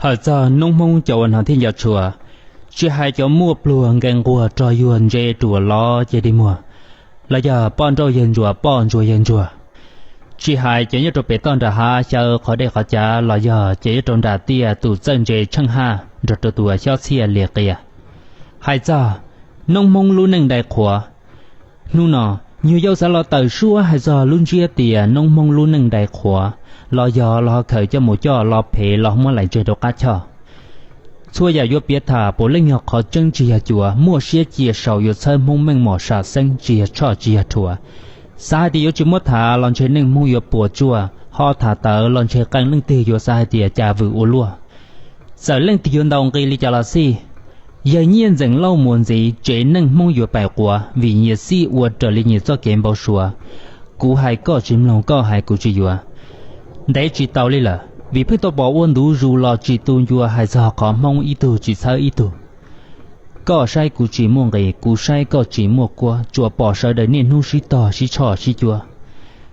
Tawm txog noob Hmoob cov uas hnov thiab nco tshua, tsis hais cov muaj pluag nkees nquag rog yuag ntse ruam lov ceg dig muag, los yog poj nrauj yawg ntsuas poj ntsuas yawg ntsuag, tsis hais cov nyob rau pem toj nram hav xyaw qhov dej qhov cav los yog cov nyob rau nram tiaj tus txawj ntse tsheej haj nrog rau tus xyob txhiaj li qias. Hais txog noob Hmoob lub neej dai qhuav, hnub no nyuag yau xav los tawm suab hais txog lub ntsiab tias noob Hmoob lub neej dai qhuav, los yog los ho khaws coj mus coj los phem los muab laim tseg rau qab choj. Txhua yam yuav piav tham puav leej yog qhov tseeb tsis yog cuav, muaj siab cia sau yuav txhawb Hmoob meej mom sam xeeb tsis yog tshoj tsis yog rhuav. Xav hais tias yuav tsis muab tham los ntshe neej Hmoob yuav puas tsuaj, ho tham tawv los ntshe qee leej twg yuav xav hais tias cas vwm ua luaj. Txawm leej twg yuav ntaus nqi li cas los xij, yawg Nyiaj Ntxeem Lauj mus ntxiv tsev neeg Hmoob yuav pais quav vim nyias xij ua raws li nyias txoj kev npau suav. Kuv hais koj tsis mloog, koj hais kuv tsis yuav. Ntev tsis tau li lawm vim pheej tau pom ua ntu zus los tsis tu ncua hais txog qhov Hmoob ib tug tsis txhawb ib tug. Koj saib kuv tsis muaj nqis, kuv saib koj tsis muaj kuab, tsuas pom sawv daws niaj hnub sib tog sib tshoj sib cuab.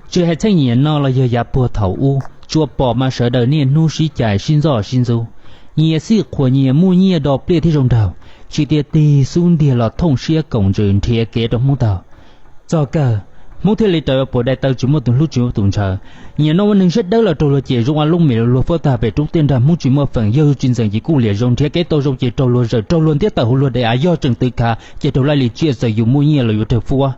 Tsis hais txheej niam no los yog yav puag thaum ub, tsuas pom mas sawv daws niaj hnub sib cais sib ntxoj sib ntxub, nyias xij qhuas nyias, muaj nyiaj do pliaj thiab zoo nraug, tsis tias tig xub ntiag los thooj siab koom ntsws nrhiav kev rau Hmoob taug. Txog kawg, Hmoob thiaj li raws puas dai taw tsis muaj tus hlub tsis muaj tus ntshaw. Nyias noj muaj neeg siab dawb los raug luag cem zoo ua lub mem luag fuab tag pem roob tiaj nrag, Hmoob tsis muaj feem, yog tsis ntxeem ces kuj liam zoo, nrhiav kev tau zoo ces raug luag zawm, raug luag ntiab tawm hauv luag daim av, yog tseem twv khav ces raug laij li tsiaj, txawm yus muaj nyiaj los yuav raug fuab.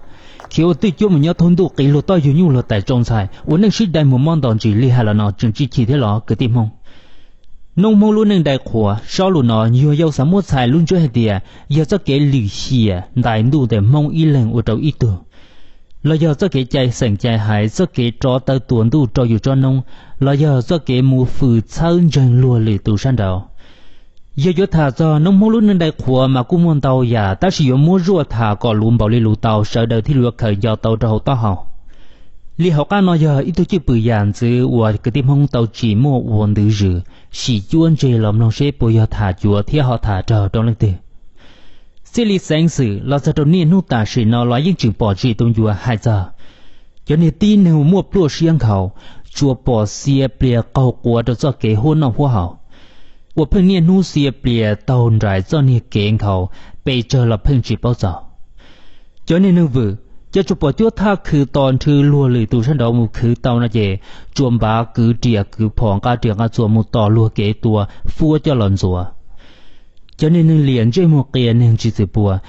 Khiav ua twj cuab mus nyob thaub ntuj, qiv luag toj yug nyuj luag tais tsau ntxhais, ua neej sib dai muag mob nto ntsis li hais los no tseem tsis chim thiab los kwv tij Hmoob. Noob Hmoob lub neej dai qhuav, sob lus no nyuag yau xav muab txhais lub ntsiab hais tias yog txoj kev lwm hiam ntais ntuj ntawm Hmoob ib leeg ua rau ib tug, los yog txoj kev cai xeem cai haiv, txoj kev rov taw tuas ntuj rau yus tsob noob, los yog txoj kev mus fwm txhawb ntseeg luag lwm tus sab nraud. Yog yuav tham txog noob Hmoob lub neej dai qhuav mas kuj muaj ntau yam, tab sis yuav muab zuaj tham kom luv npaum li luv tau sawv daws thiaj li yuav khaws nco tau rau hauv taub hau. Li hauv qab no yog ib tug cwj pwm yam ntxwv uas kwv tij Hmoob tau tsim muaj ua ntwv zws, sim cuab ntse los mloog seb puas yog tham cuav thiab ho tham raug rau leej twg. Txij li xeev xwm los txog rau niaj hnub tam sim no los yeej tseem pom tsis tu ncua hais txog cov niag tib neeg muaj pluaj siab nkhaus, tsuas pom xia plias qaug quav rau txoj kev huab noj huab haus, uas pheej niaj hnub xia plias taug nraim txoj niag kev nkhaus, pes tsawg los pheej tsis paub txaus. Cov niag neeg vwm, cov tsuas pom cuab thaj khwv tos nrhw luag lwm tus sab nraud mus khwv tau no ces tsuas npav kwv riam kwv phom nqa riam nqa txuas mus tos luag kev tua, fuab coj los ntxuav. Cov niag neeg liam ntsej muag qias neeg tsis txwm puas,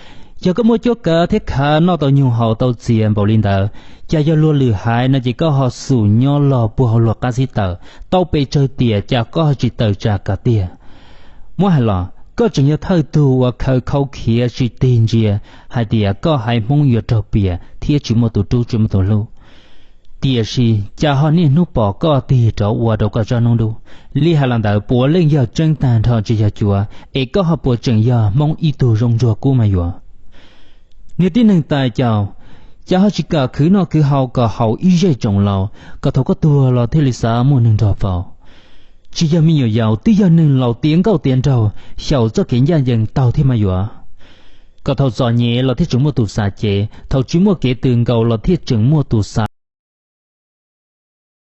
yog koj muaj cuab kav thiab khav noj tau nyoog haus tau txias npaum li ntawd, cas yog luag lwm haiv no ces koj ho xum nyob log puag hauv luag qab xib tawm, tau pes tsawg tiam cas koj ho tsis tawm tsam kav tiag. Muab hais los koj tseem yog thawj tug uas khaws khau khiav tsis tig ntsia hais tias koj haiv Hmoob yuav raug piam thiab tsis muaj tus rub tsis muaj tus hlub. Tiam sis cas ho niaj hnub pom koj tig rov ua rau koj tsob noob dub. Li hais los ntawd puav leej yog tseeb tag nrho tsis yog cuav, es koj ho puas tseem yog Hmoob ib tug zoo ntsuag kub mas yuav? Niag tib neeg tais caus, cas ho tsis kam khwv noj khwv haus kom haum ib zej tsoom laus, kom thaum koj tuag los thiaj li xav muaj neeg nrog faus? Tsis yog me nyuam yaus, twb yog neeg laus tiav nkauj tiav nraug, xyaum txoj kev ncaj ncees taug thiab mas yuav? Kom thaum txom nyem los thiaj tseem muaj tus xav cev, thaum tsis muaj kev tws nkaus los thiaj tseem muaj tus xav